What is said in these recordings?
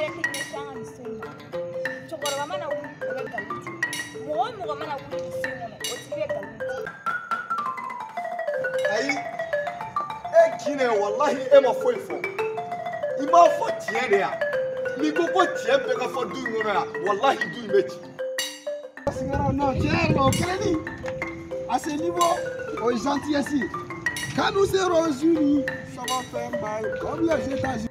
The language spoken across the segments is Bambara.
yɛrɛ tɛ ɲɛsin an ka nin so in ma. Cɛkɔrɔba mana wuli o bɛ nkalon tigɛ. Mɔgɔ o mɔgɔ mana wuli nin so in kɔnɔ o tigi bɛ nkalon tigɛ. Ayi, e Kinɛ walahi e ma foyi fɔ. I m'a fɔ tiɲɛ de yan. N'i ko ko tiɲɛ bɛɛ ka fɔ du in kɔnɔ yan, walahi du in bɛ ci. Non, tiɲɛ yɛrɛ la o kɛlen à ce niveau, aux gentillesses. Quand nous serons unis, ça va faire mal comme les États-Unis.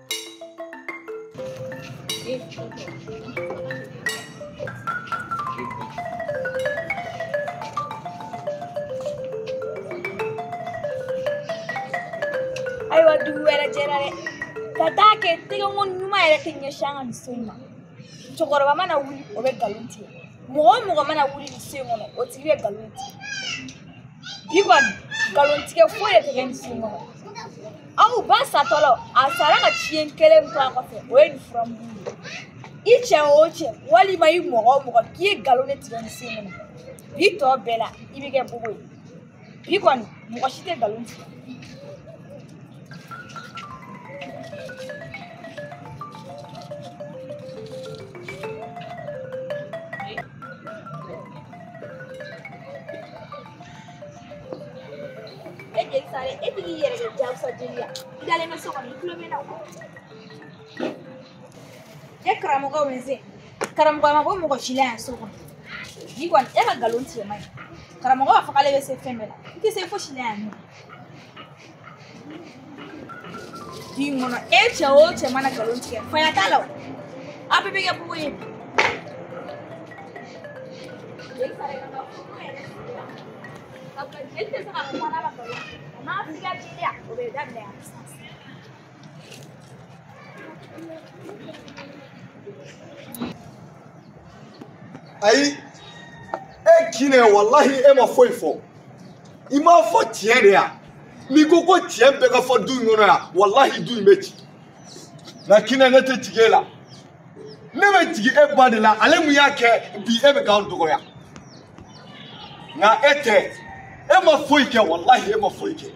Ayiwa dugu wɛrɛ jɛra dɛ. Ka taa kɛ tɛgɛnkɔni ɲuman yɛrɛ tɛ ɲɛsin an ka nin so in ma. Cɛkɔrɔba mana wuli o bɛ nkalon tigɛ. Mɔgɔ o mɔgɔ mana wuli nin so in kɔnɔ o tigi bɛ nkalon tigɛ. Bi kɔni nkalon tigɛ foyi de tɛ kɛ nin so in kɔnɔ. Aw ba satɔla a sara ka tiɲɛ kelen min to a kɔfɛ o ye nin furamugu ye. I cɛ o cɛ walima i mɔgɔ o mɔgɔ k'i ye nkalon de tigɛ nin so in kɔnɔ. Bi tɔ bɛɛ la i bɛ kɛ bobo ye. Bi kɔni mɔgɔ si tɛ nkalon tigɛ. E jeli sare e tigi yɛrɛ kɛ jagosa jeli ya i dalen bɛ so kɔnɔ i tulo bɛ na o. E karamɔgɔ wɛnse karamɔgɔ ma bɔ mɔgɔ si la yan so kɔnɔ bi kɔni e ka nkalon tigɛ man ɲi karamɔgɔ b'a fɔ k'ale bɛ se fɛn bɛɛ la i tɛ se fosi la yan nɔ. Bi kɔnɔ e cɛ o cɛ mana nkalon tigɛ faya t'a la o aw bɛɛ bɛ kɛ bugu ye bi. Jeli sare ka taa furu yɛrɛ sigi la. Sabula jeli tɛ se ka kuma n'a ma nkalon tigɛ o n'a f'i ka jeliya o bɛ daminɛ yan sisan. Ayi, e Kinɛ walahi e ma foyi fɔ. I m'a fɔ tiɲɛ de yan. N'i ko ko tiɲɛ bɛɛ ka fɔ du in kɔnɔ yan, walahi du in bɛ ci. Nka Kinɛ ne tɛ jigin e la. Ne bɛ jigin e ba de la, ale mun y'a kɛ bi e bɛ k'anw dɔgɔya. Nka e tɛ, e ma foyi kɛ walahi e ma foyi kɛ.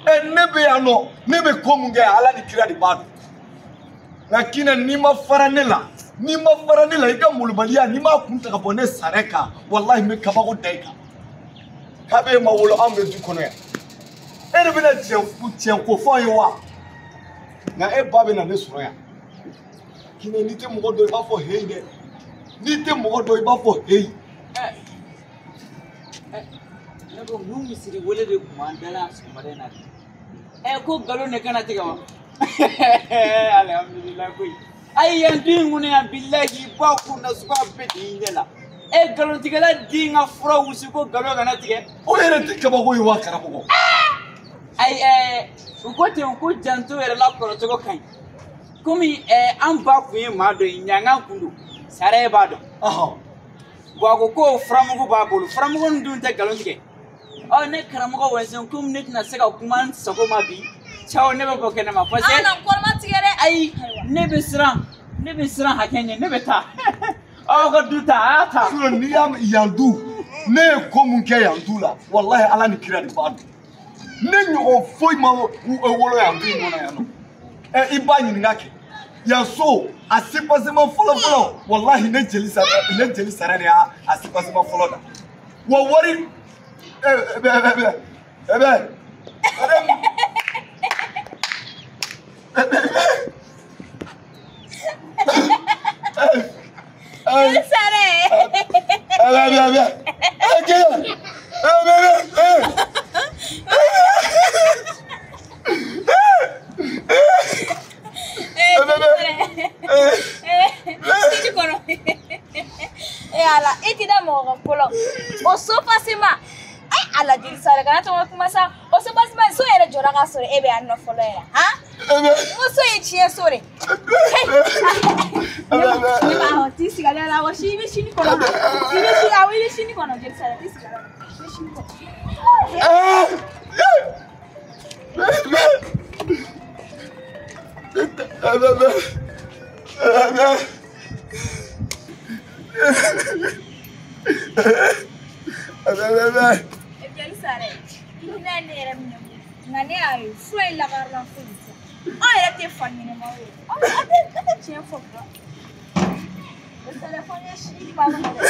E ne bɛ yan nɔ, ne bɛ ko mun kɛ Ala ni kira de b'a dɔn. Nka Kinɛ n'i ma fara ne la, n'i ma fara ne la i ka molobaliya n'i m'a kun ta ka bɔ ne sɛrɛ kan, walahi n bɛ kabako da i kan. K'abe ma wolo anw bɛ du kɔnɔ yan. E de bɛna tiɲɛ ko fɔ an ye wa? Nka e ba bɛna ne sɔrɔ yan. Kinɛ n'i tɛ mɔgɔ dɔn i b'a fɔ heyi dɛ. N'i tɛ mɔgɔ dɔn i b'a fɔ heyi. Ne ko mun misiri wele de kun b'an da la sɔgɔmada in na de. Ko nkalon de kana tigɛ wa? Alihamudulilayi koyi. Ayi yan du in kɔnɔ yan bilahi ba kun na suguya bɛɛ de y'i ɲɛ la. Nkalontigɛla den ka fura wusu ko nkalon kana tigɛ. O yɛrɛ tɛ kabako ye wa karamɔgɔ? Ayi u ko ten ko janto yɛrɛ la kɔrɔcogo ka ɲi. Komi an ba kun ye maa dɔ ye ɲangan kun don sara b'a dɔn. Bon a ko ko furamugu b'a bolo furamugu nin dun tɛ nkalon tigɛ. Ɔ ne karamɔgɔ wɛnsen komi ne tɛna se ka kuma n sago ma bi. Cɛw ne bɛ bɔ kɛnɛma parce que. An na kɔrɔma tigɛ dɛ. Ayi ne bɛ siran hakɛ ɲɛ ne bɛ taa. Aw ka du ta a y'a ta. Sinon n'i y'a yan du ne ye ko mun kɛ yan du la walahi Ala ni kira de b'a dɔn. Ne ɲɔgɔn foyi ma wolo yan du in kɔnɔ yan nɔ. I b'a ɲininka kɛ. Yan so a soubassement fɔlɔ fɔlɔ walahi ne jeli sara de y'a soubassement fɔlɔ da. Wa wari Jeli sare. Ala e ti da mɔgɔ ka ko la o soubassement ai ala jeli sare kana tɔgɔ kuma sa o soubassement so yɛrɛ jɔra ka sɔrɔ e bɛ yan nɔ fɔlɔ yɛrɛ han n ko so ye tiɲɛ so de. Ne b'a fɔ t'i sigi ale la wa si i bɛ sini kɔnɔ i bɛ sini awɔ i bɛ sini kɔnɔ jeli sare t'i sigi ale la i bɛ sini kɔnɔ. Jeli sare i hinɛ ne yɛrɛ minɛ nka ne y'a ye fura in lakarila foyi tɛ. Anw yɛrɛ tɛ fa ɲɛnɛmaw ye. Aw tɛ tiɲɛ fɔ quoi. O téléphone ye sini b'a kɔnɔ dɛ.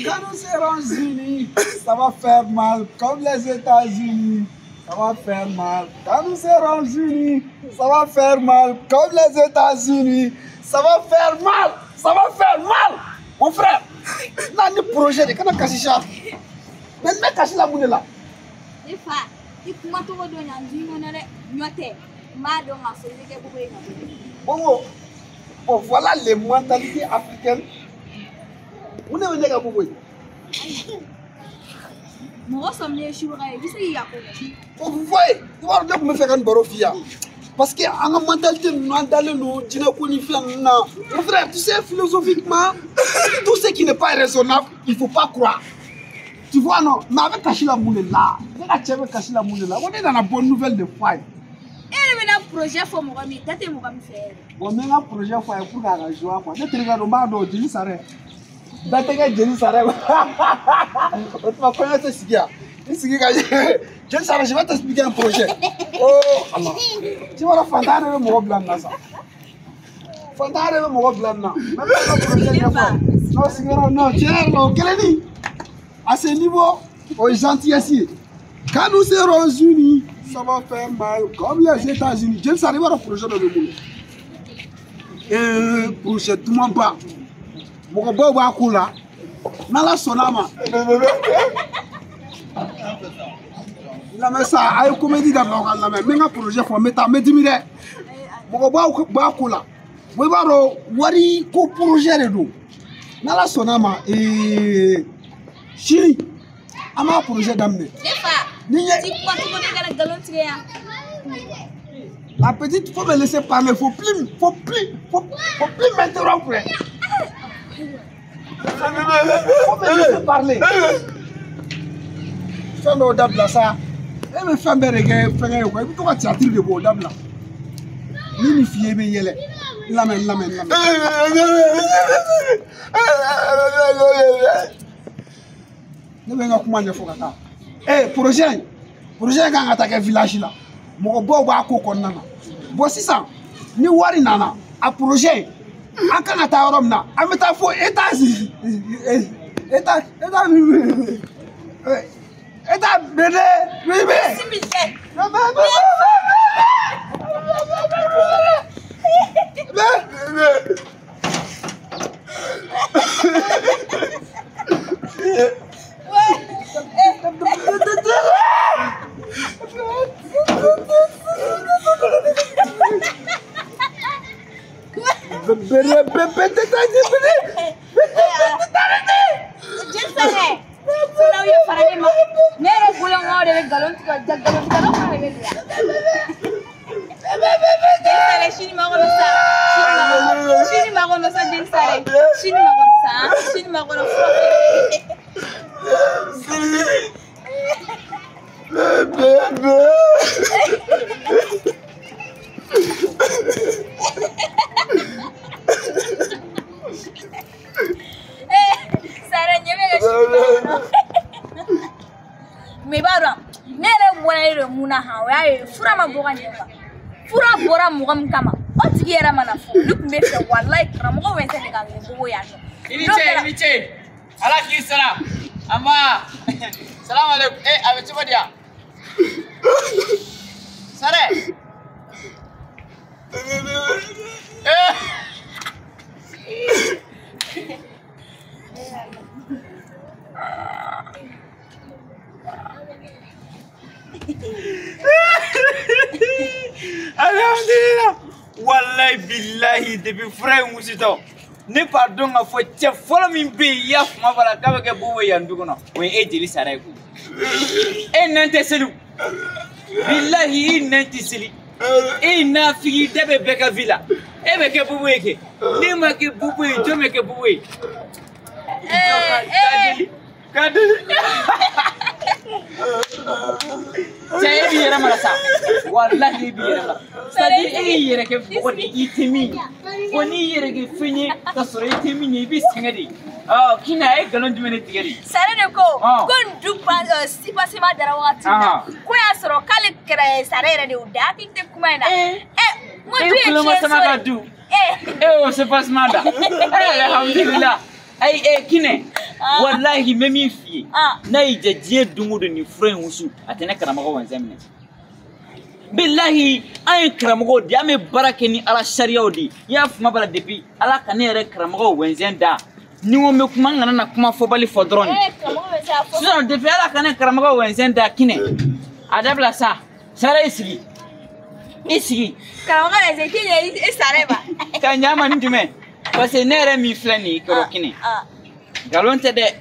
Quand nous serons unis, ça va faire mal, comme les États-Unis. Ça va faire mal. Quand nous serons unis, ça va faire mal, comme les États-Unis. Ça va faire mal, ça va faire mal. Mon frère, là, le projet de quand on casse ça. Mais mais casse la moune là. Ne fa, i kuma togo do nya ndi ngona de nyote. Ma do nga so ke bobo ina. Bon, bon, voilà les mentalités africaines. On est venu à bobo. Mɔgɔ sɔminen subaga ye i bɛ se k'i ka ko kɛ. Vous voyez, i b'a dɔn ne tun bɛ fɛ ka nin baro f'i ye parce que an ka mentalité ninnu an dalen don jinɛ ko ni fɛn ninnu na. Mon frère, tu sais, philosophiquement, tout ce qui n'est pas raisonnable, il faut pas croire. Tu vois non, mais avec kasi la mun de la, ne ka cɛ bɛ kasi la mun de la, ko ne nana bonne nouvelle de fɔ a ye. E yɛrɛ bɛna projet fɔ mɔgɔ min ye, da tɛ mɔgɔ min fɛ yɛrɛ. Bon, n bɛ n ka projet fɔ a ye pour que a ka joie quoi. Ne terikɛ don, n b'a dɔn jeli sara. Bɛɛ tɛ kɛ jeli sara ye. O tuma kɔɲɔ tɛ sigi yan. I sigi ka jeli sara, je vais t'expliquer un projet. Oh Allah. Tu vois, fantanya de bɛ mɔgɔ bila nin na sa. Fantanya de bɛ mɔgɔ bila nin na. Mais n bɛ ka projet ɲɛfɔ. Non, sigiyɔrɔ non, tiɲɛ yɛrɛ la o kelen ni. À ce niveau, o ye gentillesse ye. Quand nous serons unis, ça va faire mal comme les États-Unis. Jeli sara, i b'a dɔn projet dɔ bɛ n bolo. Projet dumanba. Mɔgɔbaw b'a ko la n'ala sɔnna a ma. Lamɛn sa, a ye comédie dabila aw ka lamɛn. N bɛ n ka projet fɔ, n bɛ taa, n bɛ dimi dɛ. Mɔgɔbaw b'a ko la. Bon, i b'a dɔn wari ko projet de don. N'ala sɔnna a ma, sini an b'a projet daminɛ. Ne fa, Ni ɲɛ. ti kuma cogo di kana nkalon tigɛ yan. La petite, faut me laisser parler, faut plus m'interrompre. Faut me laisser parler. Fɛn dɔw dabila sa, e bɛ fɛn bɛɛ de kɛ fɛngɛ ye quoi, i bɛ to ka théâtre de bɔ o dabila. Ni nin f'i ye i bɛ yɛlɛ. N lamɛn, n lamɛn, n lamɛn. Ne bɛ n ka kuma ɲɛfɔ ka taa. Projet in, projet in kan ka taa kɛ village la. Mɔgɔbaw b'a ko kɔnɔna na. Bon sisan, ni wari nana, a projet in, an kan ka taa yɔrɔ min na, an bɛ taa fo États-Unis. État, État, État, bébé, bébé. Bisimila. Jeli sara, fulaw ye fara ne ma. Ne yɛrɛ bolo n k'aw de bɛ nkalon tigɛ, ja nkalon tigɛlaw fana de bɛ nin yan. Jeli sara, sini ma kɔnɔ sa. Sini ma kɔnɔ sa, jeli sara. Sini ma kɔnɔ sa, sini ma kɔnɔ fura. Sara ɲɛ bɛ ka sini ma kɔnɔ. Mais i b'a dɔn, ne yɛrɛ bɔlen don mun na han, o y'a ye fura ma bɔ ka ɲɛ quoi. Fura bɔra mɔgɔ min kama, o tigi yɛrɛ mana fɔ, ne tun bɛ fɛ walayi karamɔgɔ bɛ se de ka n bobo yan nɔ. I ni ce, i ni ce. Ala k'i sara. An ba. Salamu alaikum. A bɛ cogo di yan? Sare. Alhamdulillah. Wallahi billahi depuis fura in wusitɔ ne b'a dɔn k'a fɔ cɛ fɔlɔ min bɛ yen i y'a kuma fɔ la k'a bɛ kɛ bobo ye yan du kɔnɔ o ye e jeli sara ye koyi. E nɛn tɛ seli billahi i nɛn tɛ seli e nafigi da bɛ bɛɛ ka vi la e bɛ kɛ bobo ye kɛ ne ma kɛ bobo ye jɔn bɛ kɛ bobo ye. Ka deli cɛ e b'i yɛrɛ mara sa walahi e b'i yɛrɛ mara c'est à dire e y'i yɛrɛ kɛ mɔgɔ de i tɛ min ye bon n'i yɛrɛ kɛ fɛn ye ka sɔrɔ i tɛ min ye i bɛ sɛgɛn de. Kina a ye nkalon jumɛn de tigɛ de? Sare de ko ko nin du sipasima dara wagati min na ko y'a sɔrɔ k'ale kɛra Sare yɛrɛ de y'o da hakili tɛ kuma in na. N ko du ye tiɲɛ so ye. E y'o sipasima da. Alhamdulilah. Ayi Kinɛ walahi n bɛ min f'i ye n'a y'i diya diɲɛ don o don nin fura in wusu a tɛ ne karamɔgɔ Wɛnzɛn minɛ. Bilahi an ye karamɔgɔw de ye an bɛ baara kɛ ni Ala sariyaw de ye i y'a faamu b'a la depuis Ala ka ne yɛrɛ karamɔgɔ Wɛnzɛn da ni n ko n bɛ kuma n kana na kuma fɔbali fɔ dɔrɔn de. Sisan depuis Ala ka ne karamɔgɔ Wɛnzɛn da Kinɛ a dabila sa Sare i sigi i sigi. Karamɔgɔ Wɛnzɛn k'i ɲɛ i Sare ma. Ka ɲa ma ni jumɛn parce que ne yɛrɛ min filɛ nin ye kɔrɔ Kinɛ nkalon tɛ dɛ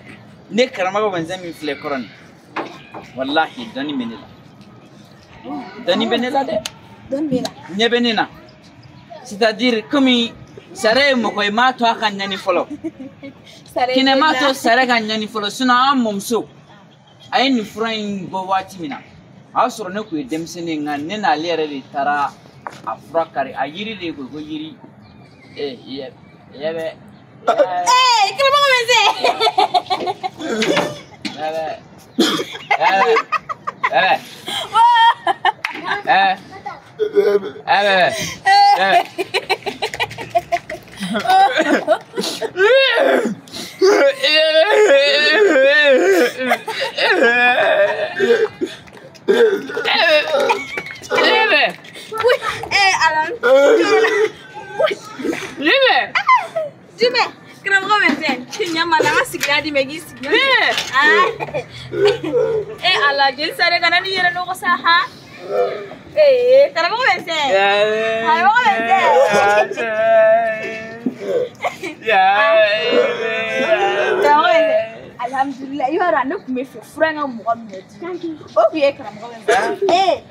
ne karamɔgɔ Wɛnzɛn min filɛ kɔrɔ nin walahi dɔnni bɛ ne la. Dɔnni bɛ ne la dɛ. Dɔnni bɛ la. Ɲɛ bɛ ne na. C'est-à-dire komi Sare ye mɔgɔ ye m'a to a ka ɲani fɔlɔ. Kinɛ m'a to Sare ka ɲani fɔlɔ sinon an mɔmuso a ye nin fura in bɔ waati min na a y'a sɔrɔ ne kun ye denmisɛnnin ye nka ne n'ale yɛrɛ de taara a fura kari a yiri de ko ko yiri yɛ bɛ. Karamɔgɔ bɛ se. Yɛ bɛ. Jumɛn karamɔgɔ bɛ fɛn ɲama na an ka sigida di mɛ k'i sigi. Ala jeli Sare kana n'i yɛrɛ nɔgɔ sa han. Karamɔgɔ bɛ fɛn. Karamɔgɔ bɛ fɛn. Karamɔgɔ bɛ fɛn. Alhamdulilah i b'a dɔn ne tun bɛ fɛ fura in ka mɔgɔ minɛ o tun ye karamɔgɔ bɛ fɛn.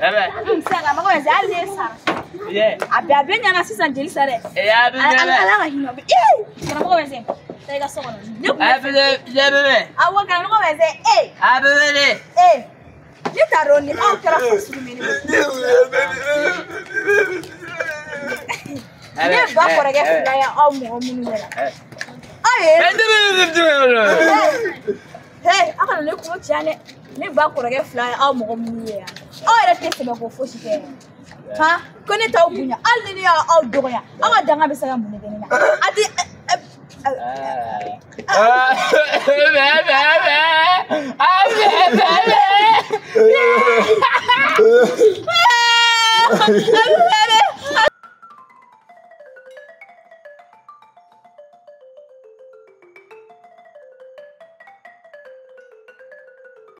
Karamɔgɔ bɛ fɛn hali ne sara. A bɛɛ ɲɛna sisan jeli Sare. Ala ka hinɛ karamɔgɔ bɛ fɛn. Taa i ka so kɔnɔ. Ne tun bɛ fɛ. Awɔ karamɔgɔ bɛ fɛn. Ne t'a dɔn ni aw kɛra fasugu min ye. Ne ba kɔrɔkɛ fila ye aw mɔgɔ minnu ɲɛna. Aw ye. Aw kana ne kulo ci yan dɛ. Ne ba kɔrɔkɛ fila ye aw mɔgɔ minnu ye yan. Aw yɛrɛ tɛ sɛbɛ ko fosi kɛ. Han ko ne t'aw bonya hali ni ne y'aw dɔgɔya aw ka danga bɛ se ka mun de kɛ ne la. A ti.